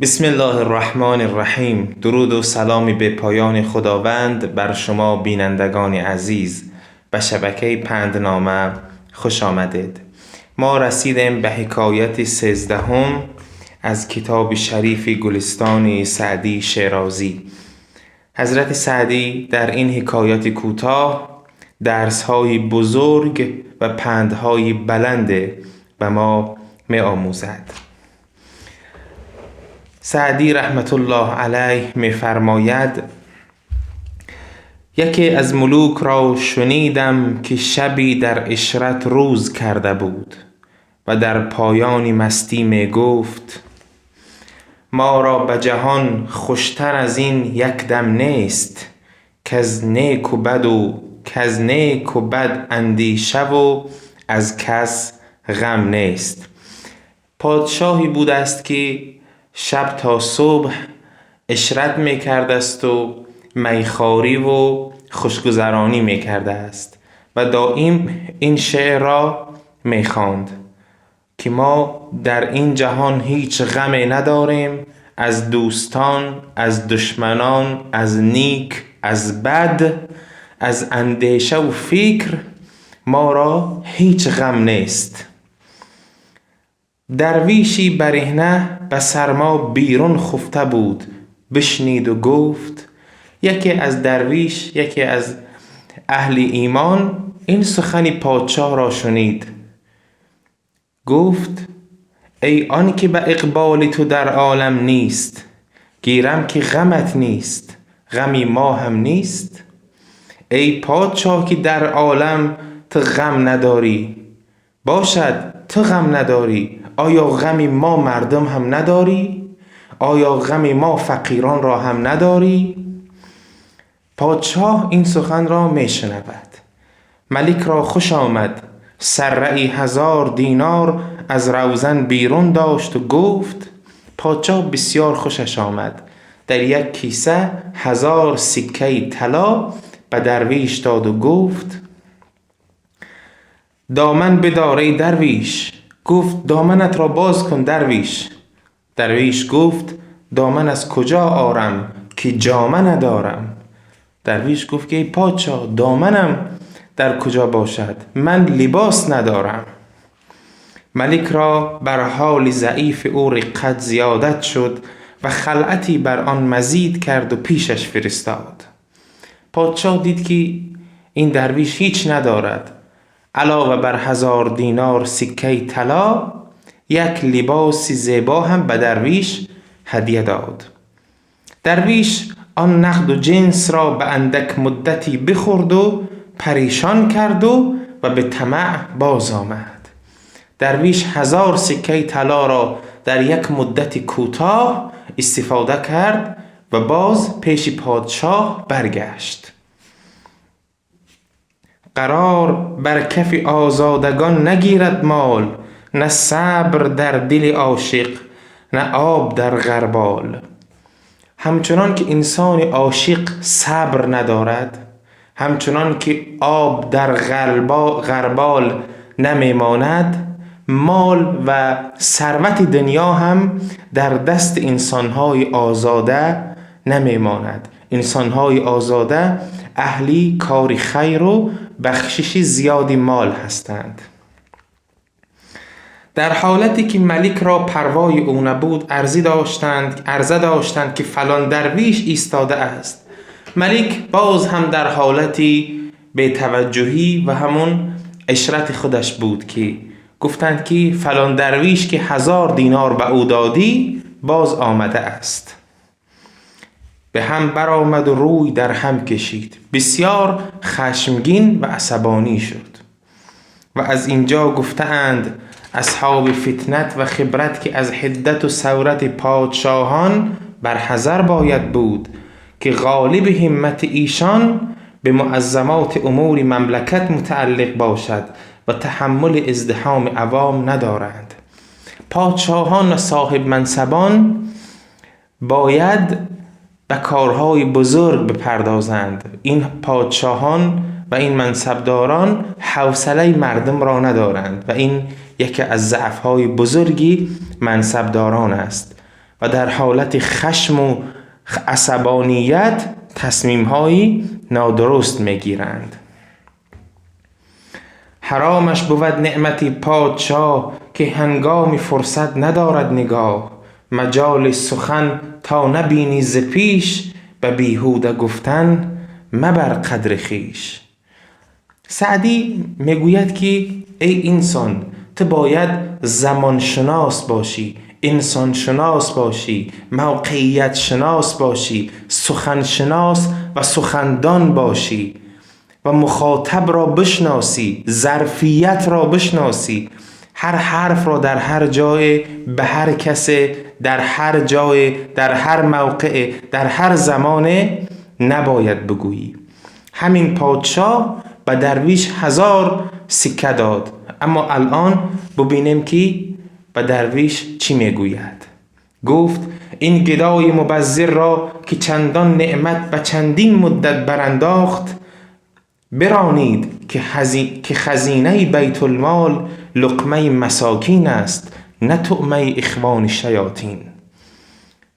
بسم الله الرحمن الرحیم. درود و سلام به پایان خداوند بر شما بینندگان عزیز. به شبکه پندنامه خوش آمدید. ما رسیدیم به حکایت 13 از کتاب شریف گلستان سعدی شیرازی. حضرت سعدی در این حکایت کوتاه درس‌های بزرگ و پندهای بلند به ما می آموزد. سعدی رحمت الله علیه می فرماید: یکی از ملوک را شنیدم که شبی در عشرت روز کرده بود و در پایان مستی می گفت: ما را به جهان خوشتر از این یک دم نیست، کز نیک و بد و کز نیک و بد اندیشه و از کس غم نیست. پادشاهی بود است که شب تا صبح عشرت می کرده است و میخواری و خوشگذرانی می کرده است و دائم این شعر را می خواند که ما در این جهان هیچ غمی نداریم، از دوستان، از دشمنان، از نیک، از بد، از اندیشه و فکر ما را هیچ غم نیست. درویشی برهنه به سرما بیرون خفته بود، بشنید و گفت: یکی از درویش، یکی از اهل ایمان این سخن پادشاه را شنید، گفت: ای آن که به اقبال تو در عالم نیست، گیرم که غمت نیست، غمی ما هم نیست. ای پادشاه که در عالم تو غم نداری، باشد تو غم نداری، آیا غم ما مردم هم نداری؟ آیا غم ما فقیران را هم نداری؟ پادشاه این سخن را می شنود. ملک را خوش آمد، سرعی 1000 دینار از روزن بیرون داشت و گفت: پادشاه بسیار خوشش آمد، در یک کیسه 1000 سکه طلا به درویش داد و گفت: دامن بدار ای درویش. گفت: دامنت را باز کن درویش. درویش گفت: دامن از کجا آرم که جامه ندارم؟ درویش گفت که ای پادشاه، دامنم در کجا باشد؟ من لباس ندارم. ملک را بر حال ضعیف او رقت زیادت شد و خلعتی بر آن مزید کرد و پیشش فرستاد. پادشاه دید که این درویش هیچ ندارد، علاوه بر 1000 دینار سکه طلا، یک لباس زیبا هم به درویش هدیه داد. درویش آن نقد و جنس را به اندک مدتی بخورد و پریشان کرد و به طمع باز آمد. درویش 1000 سکه طلا را در یک مدت کوتاه استفاده کرد و باز پیش پادشاه برگشت. قرار بر کف آزادگان نگیرد مال، نه صبر در دل عاشق، نه آب در غربال. همچنان که انسان عاشق صبر ندارد، همچنان که آب در غربال نمیماند، مال و ثروت دنیا هم در دست انسانهای آزاده نمیماند. انسانهای آزاده اهلی کار خیر و بخشش زیادی مال هستند. در حالتی که ملک را پروای او نبود، عرضه داشتند که فلان درویش ایستاده است. ملک باز هم در حالتی بی‌توجهی و همون عشرت خودش بود که گفتند که فلان درویش که 1000 دینار به او دادی باز آمده است. به هم برآمد و روی در هم کشید، بسیار خشمگین و عصبانی شد. و از اینجا گفتند اصحاب فتنت و خبرت که از حدت و ثورت پادشاهان بر حذر باید بود که غالب همت ایشان به معظمات امور مملکت متعلق باشد و تحمل ازدحام عوام ندارند. پادشاهان و صاحب منصبان باید به کارهای بزرگ بپردازند. این پادشاهان و این منصبداران حوصله مردم را ندارند و این یکی از ضعف‌های بزرگی منصبداران است. و در حالت خشم و عصبانیت تصمیم‌های نادرست میگیرند. حرامش بود نعمت پادشاه که هنگام فرصت ندارد نگاه. مجال سخن تا نبینی ز پیش، به بیهوده گفتن مبر قدر خویش. سعدی میگوید که ای انسان، تو باید زمان شناس باشی، انسان شناس باشی، موقعیت شناس باشی، سخن شناس و سخندان باشی و مخاطب را بشناسی، ظرفیت را بشناسی. هر حرف را در هر جای، به هر کس، در هر جای، در هر موقع، در هر زمان نباید بگویی. همین پادشاه به درویش 1000 سکه داد، اما الان ببینیم که به درویش چی میگوید. گفت این گدای مبذر را که چندان نعمت به چندین مدت برانداخت، برانید که خزینه بیت المال لقمه مساکین است، نه طعمه اخوان شیاطین.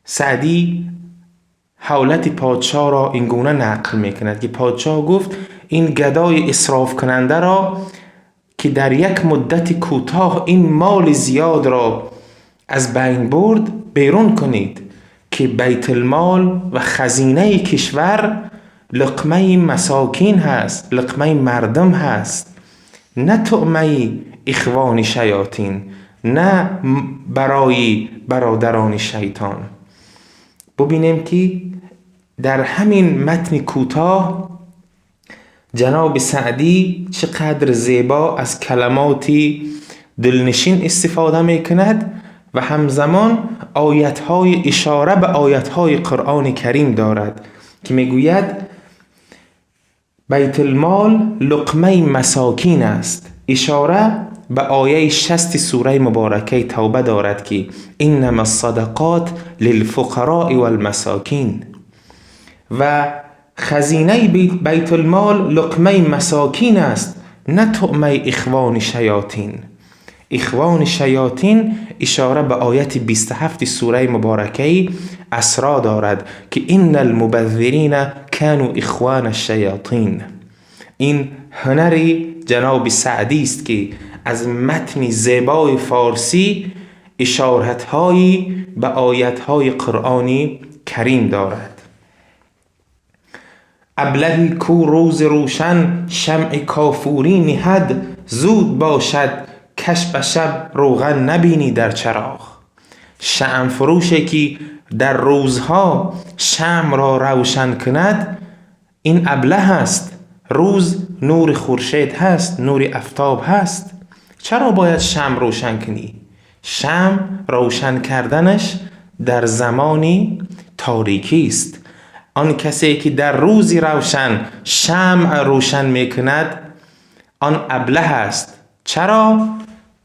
سعدی حالت پادشاه را اینگونه نقل میکند که پادشاه گفت این گدای اسراف کننده را که در یک مدت کوتاه این مال زیاد را از بین برد بیرون کنید که بیت المال و خزینه کشور لقمه مساکین هست، لقمه مردم هست، نه طعمه اخوان شیاطین، نه برای برادران شیطان. ببینیم که در همین متن کوتاه جناب سعدی چقدر زیبا از کلمات دلنشین استفاده میکند و همزمان آیت‌های اشاره به آیت‌های قرآن کریم دارد که میگوید بیت المال لقمه مساکین است. اشاره به آیه 60 سوره مبارکه توبه دارد که انما الصدقات للفقراء والمساکین، و خزینه بیت المال لقمه مساکین است، نه طعمه اخوان شیاطین. اخوان شیاطین اشاره به آیت 27 سوره مبارکه اسراء دارد که ان المبذرین كانوا اخوان الشیاطین. این هنر جناب سعدی است که از متن زیبای فارسی اشارت‌هایی به آیت‌های قرآنی کریم دارد. ابلهی کو روز روشن شمع کافوری نهد، زود باشد کش به شب روغن نبینی در چراغ. شمع فروشی که در روزها شمع را روشن کند این ابله است. روز نور خورشید هست، نور افتاب هست، چرا باید شمع روشن کنی؟ شمع روشن کردنش در زمانی تاریکی است. آن کسی که در روزی روشن شمع روشن میکند آن ابله است. چرا؟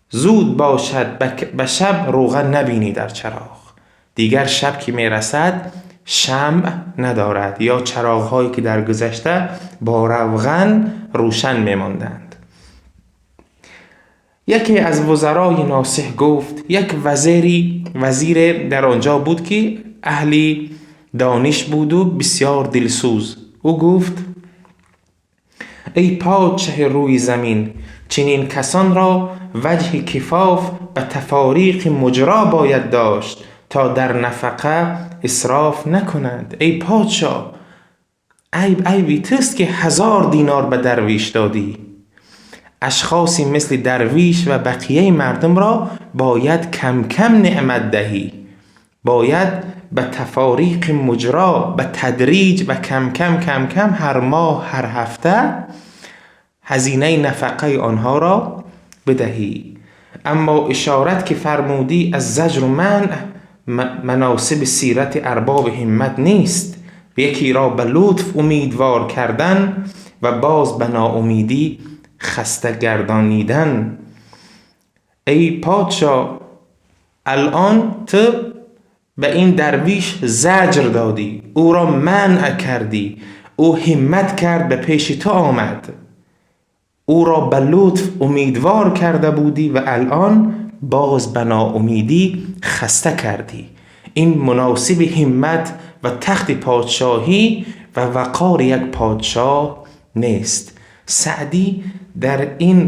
زود باشد به شب روغن نبینی در چراغ. دیگر شب که میرسد شمع ندارد، یا چراغ‌هایی که در گذشته با روغن روشن میماندند. یکی از وزرای ناصح گفت یک وزیر در آنجا بود که اهل دانش بود و بسیار دلسوز. او گفت ای پادشه روی زمین، چنین کسان را وجه کفاف به تفاریق مجرا باید داشت تا در نفقه اسراف نکنند. ای پادشاه، عیب توست که 1000 دینار به درویش دادی. اشخاصی مثل درویش و بقیه مردم را باید کم کم نعمت دهی. باید به تفاریق مجرا، به تدریج و کم کم کم کم هر ماه هر هفته هزینه نفقه آنها را بدهی. اما اشارت که فرمودی از زجر و منع مناسب سیرت ارباب همت نیست. یکی را به لطف امیدوار کردن و باز به ناامیدی خسته گردانیدن. ای پادشاه، الان تو به این درویش زجر دادی، او را منع کردی، او همت کرد به پیش تو آمد، او را به لطف امیدوار کرده بودی و الان باز به ناامیدی خسته کردی. Ин муносиби ҳиммат ва тахти подшоҳӣ ва вақори як подшоҳ нест. Саъдӣ дар ин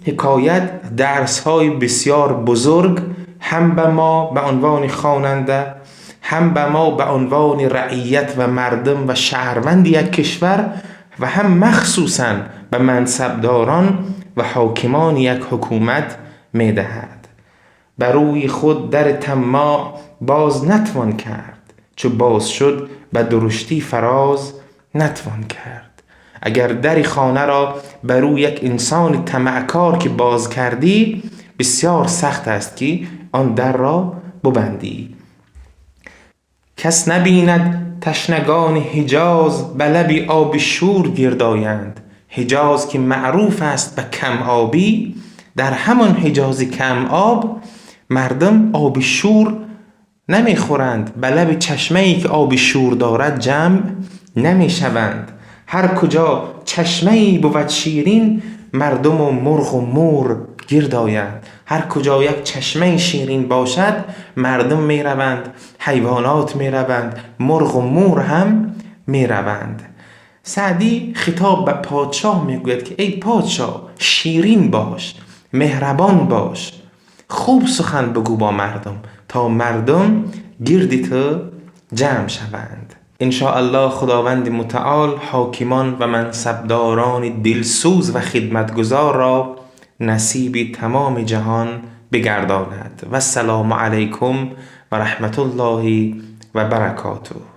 ҳикоят дарсҳои бисёр бузург ҳам ба мо ба унвони хонанда, ҳам ба мо ба унвони раият ва мардум ва шаҳрванди як кишвар ва ҳам махсусан ба мансабдорон ва ҳокимони як ҳукумат медиҳад. Ба рӯи худ дари тамоъ боз натвон кард, чу боз шуд ба дуруштӣ фароз натвон кард. Агар дари хонаро ба рӯи як инсони тамаъкор ки боз кардӣ, бисёр сахт аст ки он дарро бубандӣ. Кас набинад ташнагони Ҳиҷоз ба лаби оби шӯр гирд оянд. Ҳиҷоз ки маъруф аст ба камобӣ, дар ҳамон Ҳиҷози камоб мардум оби шӯр намехӯранд, ба лаби чашмае ки оби шӯр дорад ҷамъ намешаванд. Ҳар куҷо чашмае бувад ширин, мардуму мурғу мӯр гирд оянд. Ҳар куҷо як чашмаи ширин бошад, мардум мераванд, ҳайвонот мераванд, мурғу мӯр ҳам мераванд. Саъдӣ хитоб ба подшоҳ мегӯяд ки эй подшоҳ, ширин бош, меҳрабон бош, хуб сухан бигӯ бо мардум то мардум гирди ту ҷамъ шаванд. Иншоаллоҳ Худованди мутаол ҳокимон ва мансабдорони дилсӯз ва хидматгузорро насиби тамоми ҷаҳон бигардонад. Вассалому алайкум ва раҳматуллоҳи ва баракотуҳ.